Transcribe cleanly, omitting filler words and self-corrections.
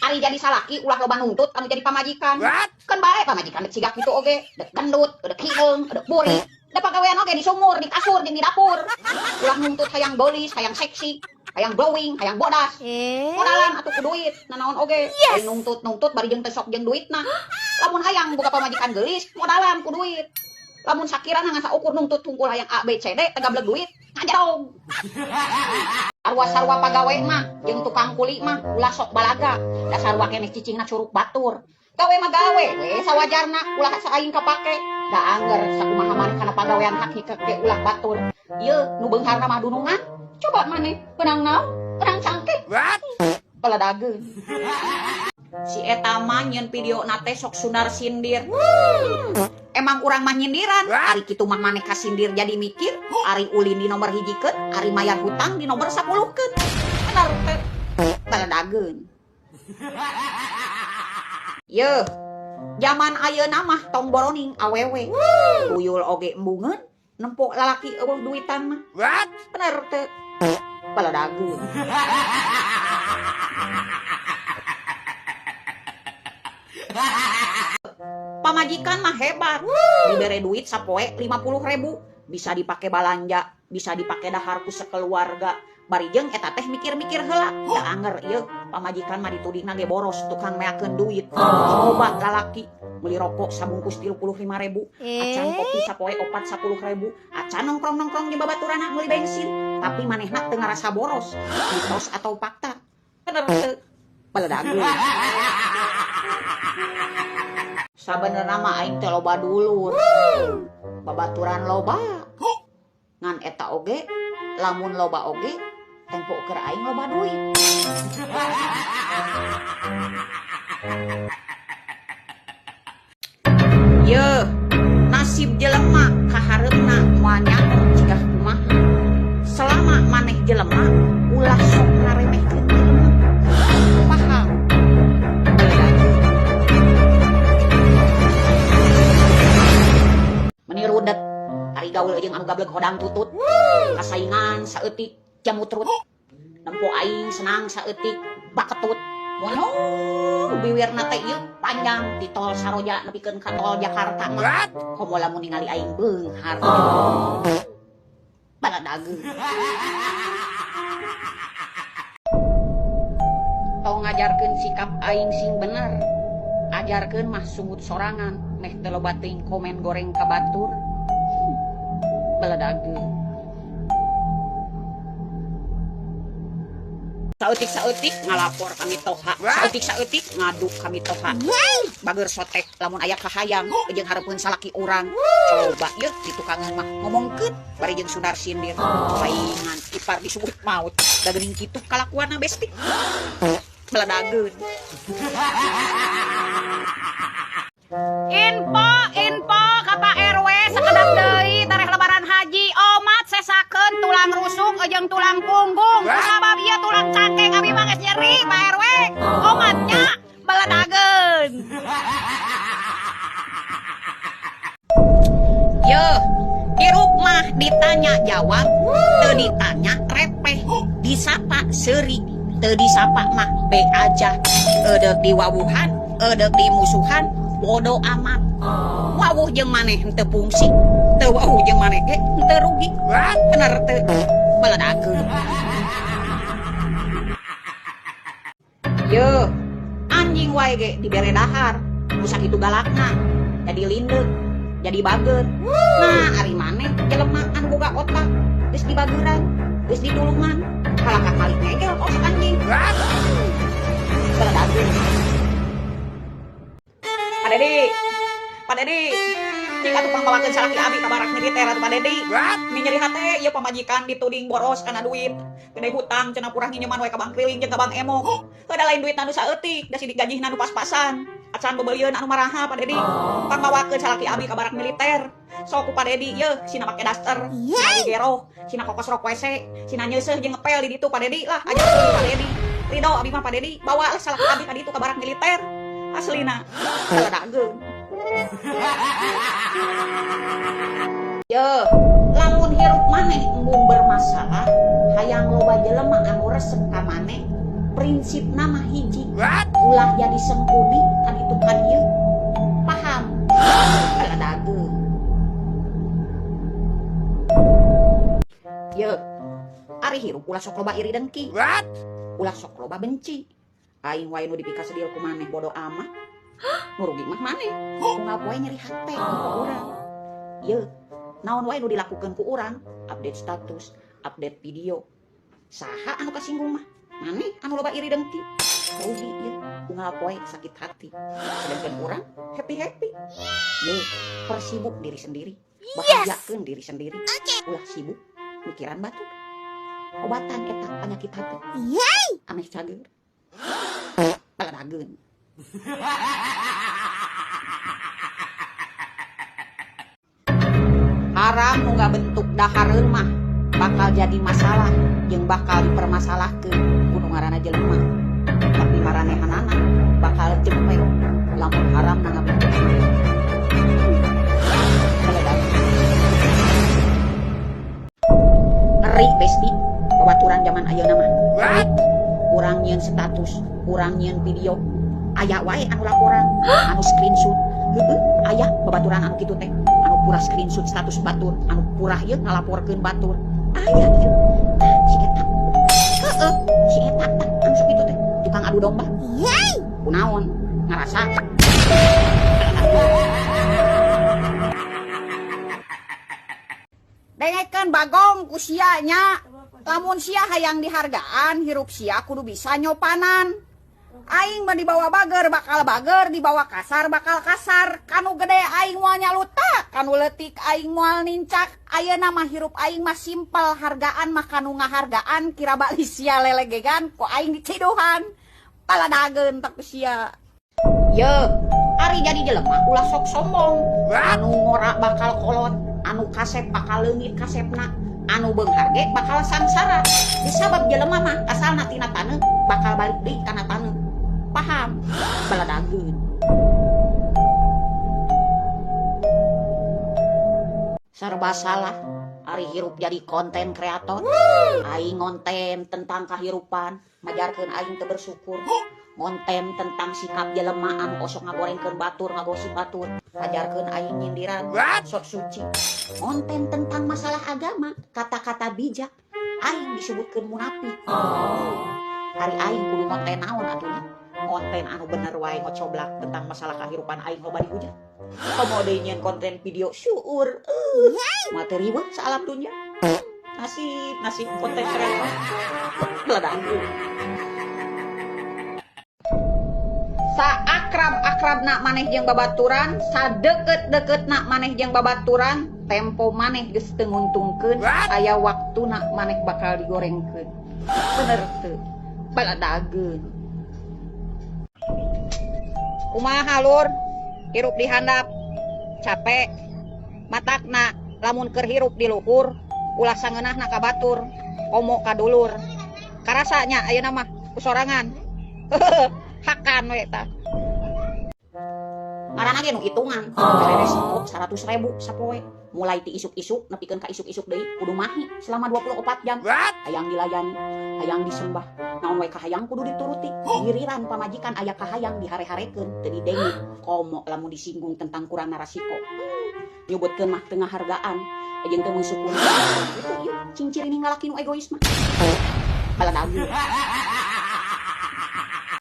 Ari jadi salaki ulah loba nuntut anu jadi pamajikan. Keun bae pamajikan dek siga kitu oge, dek gendut, dek hideung, dek burik. Da pagawean oge di sumur, di kasur, jeung di dapur. Ulah nuntut hayang geulis, hayang seksi, hayang glowing, hayang bodas. Modalan atuh ku duit, nanaon oge. Ari nuntut-nuntut bari jeung teu sok jeung duitna. Lamun hayang boga pamajikan geulis, modalan ku duit. Lamun sakirana ngan saukur nuntut tungkul hayang A B C D teu gablek duit, ngajedog. Sarua-sarua pagawe mah jeung tukang kuli mah ulah sok balaga. Da sarua keneh cicingna curug batur. Gawe mah gawe we sawajarna ulah saaing kapake. Da angger sakumaha maneh kana pagawean hakikek ge ulah batur. Ieu nu beungharna mah dunungan. Coba maneh beunang naon? Beunang cangkeh. Baladageun. Si eta mah nyieun videona teh sok sundar sindir. Emang urang mah nyindiran. Ari kitu mah maneh kasindir jadi mikir, ari ulin di nomor hijikeun, ari mayar hutang di nomor 10-keun. Bener teu? Baladageun. Yeuh, jaman ayeuna mah tong boroning awewe. Tuyul oge embungeun, nempo lalaki eueuh duitan mah. Bener teu? Baladageun. Pamajikan mah hebat, dibere duit sapoe 50.000, bisa dipake balanja, bisa dipake dahar ku sekeluarga. Bari jeung eta teh mikir-mikir heula, da anger ieu pamajikan mah ditudingna ge boros tukang meakeun duit. Coba lalaki meuli rokok sabungkus 35.000, acan kopi sapoe opat 10.000, acan nongkrong-nongkrong jeung babaturanna meuli bensin, tapi manehna teu ngarasa boros. Mitos atau fakta? Bener teu? Baladageun. Sabenerna mah aing teh loba dulur. Babaturan loba. Ngan eta oge lamun loba oge tempo keur aing loba duit. Yeuh, nasib jelema kahareupna moal nyaho cigah kumaha. Selama maneh jelema ulah sok ngaremehkeun jelema. Paham? Meni rudet ari gaul jeung anu gablek hodang tutut. Kasaingan saeutik jamutrut. Nempo aing senang saeutik baketut. Monyong biwirna teh ieu panjang di tol Saroja nepikeun ka tol Jakarta mah. Komo lamun ningali aing beunghar. Baladageun. Tong ngajarkeun sikap aing sing bener. Ajarkeun mah sungut sorangan meh teu loba teuing komen goreng ka batur. Baladageun. Saeutik-saeutik ngalapor kami toha. Saeutik-saeutik ngadu kami toha. Bager sotek lamun aya kahayang jeung hareupeun salaki urang. Coba yeuh di tukangan mah ngomongkeun bari jeung sundar sindir. Paingan ipar disebut maut. Da geuning kitu kalakuanna besti. Baladageun. Info, info ka Pak RW sakedap deui tareh lebaran haji omat sesakeun tulang rusuk jeung tulang punggung. Kusabab ieu tulang cangkeng abi mah geus nyeri Pak RW. Omatnya baladageun. Yeuh, hirup mah ditanya jawab, teu ditanya repeh, disapa seuri, teu disapa mah be aja. Eudeuh diwawuhan, eudeuh dimusuhan, bodo amat. Wawuh jeung maneh henteu fungsi, teu wawuh jeung maneh ge henteu rugi. Bener teu? Baladageun. Yeuh, anjing wae ge dibere dahar, nu sakitu galakna, jadi lindeuk, jadi bager. Nah, ari maneh jelema anu boga otak, geus dibageran, geus ditulungan, kalah kakali ngegel kos anjing. Baladageun. Pak Dedi, Pak Dedi, jika tukang bawakeun salaki abi ka barak militer atuh Pak Dedi. Ini nyeri hate ieu pamajikan dituding boros kana duit. Gede hutang cenah purah nginjeman we ka bank keliling jeung ka bank emok. Heuh da lain duitna nu saeutik, da sidik gajihna nu pas-pasan. Acan bebelieun anu maraha Pak Dedi. Pang bawakeun salaki abi ka barak militer. Sok ku Pak Dedi yeuh sina make daster, sina geroh, sina kokos rok WC, sina nyeuseuh jeung ngepel di ditu Pak Dedi lah ajarkeun Pak Dedi. Ridho abi mah Pak Dedi, bawa lah salaki abi ka ditu ka barak militer. Aslina baladageun. Yeuh, lamun hirup maneh embung bermasalah, hayang loba jelema anu resep ka maneh, Prinsipna mah hiji, ulah jadi sengkuni kan itu kan ieu. Paham? Baladageun. Ye, ari hirup ulah sok loba iri dengki. Ulah sok loba benci. Aing wae nu dipikasedil ku maneh bodo amat. Nu rugi mah maneh. Unggal poe nyeri hate ku urang. Ye, naon wae nu dilakukeun ku urang, update status, update video. Saha anu kasinggung mah? Maneh anu loba iri dengki. Rugi ieu, unggal poe sakit hati. Sedangkan urang happy-happy. Ye, persibuk diri sendiri. Bahagiakeun diri sendiri. Ulah sibuk mikiran batur. Obatan eta penyakit hati. Ameh cager. Baladageun. Haram nu ngabentuk dahareun mah bakal jadi masalah jeung bakal dipermasalahkeun ku nu ngaranna jelema. Tapi maranehanana bakal jempe lamun haram na ngabentuk. Ngeri besti babaturan zaman ayeuna mah. Urang nyieun status, urang nyieun video, aya wae anu laporan, anu screenshot. Heueuh, aya babaturan anu kitu teh, anu pura screenshot status batur, anu purah ieu ngalaporkeun batur. Aya ieu. Tah si eta. Heueuh, si eta tah anu sok kitu teh, tukang adu domba. Kunaon ngarasa. Dengekeun bagong ku sia nya. Lamun sia hayang dihargaan, hirup sia kudu bisa nyopanan. Aing mah dibawa bager bakal bager, dibawa kasar bakal kasar. Kanu gede aing moal nyalutak, kanu leutik aing moal nincak. Ayeuna mah hirup aing mah simpel, hargaan mah kanu ngahargaan, kira bali sia lelegegan ku aing diciduhan. Paladageun tak ku sia. Ye, ari jadi jelema ulah sok sombong. Anu ngora bakal kolot, anu kasep bakal leungit kasepna, anu beunghar ge bakal sangsara. Disabab jelema mah asalna tina taneuh bakal balik deui kana taneuh. Paham? Baladageun. Serba salah ari hirup jadi konten kreator. Aing ngonten tentang kahirupan, majarkeun aing teu bersyukur. Ngonten tentang sikap jelema anu osok ngagorengkeun batur, ngagosip batur, ajarkeun aing nyindiran, sok suci. Ngonten tentang masalah agama, kata-kata bijak, aing disebutkeun munafik. Ari aing kudu ngonten naon atuh nya? Konten anu bener wae ngocoblak tentang masalah kahirupan aing loba dihujat. Komo deui nyieun konten video syuur, materi we saalam dunya. Nasib, nasib konten kreator. Baladageun. Saakrab-akrabna maneh jeung babaturan, sadeukeut-deukeutna maneh jeung babaturan, tempo maneh geus teu nguntungkeun, aya waktuna maneh bakal digorengkeun. Bener teu? Baladageun. Kumaha lur? Hirup di handap, capek, matakna lamun keur hirup di luhur, ulah sangeunahna ka batur, komo ka dulur. Karasanya ayeuna mah ku sorangan. Hakan we tah. Ngaranna ge nu hitungan, beres stop 100.000 sapoe. Mulai ti isuk-isuk nepikeun ka isuk-isuk deui kudu mahi selama 24 jam. Hayang dilayani, hayang disembah, naon we kahayang kudu dituruti. Giliran pamajikan aya kahayang dihare-harekeun teu didenge. Komo lamun disinggung tentang kurangna rasiko. Nyebutkeun mah teu ngahargaan, jeung teu mensyukuri. Itu ieu cing ciri ninggal laki nu egois mah. Baladageun.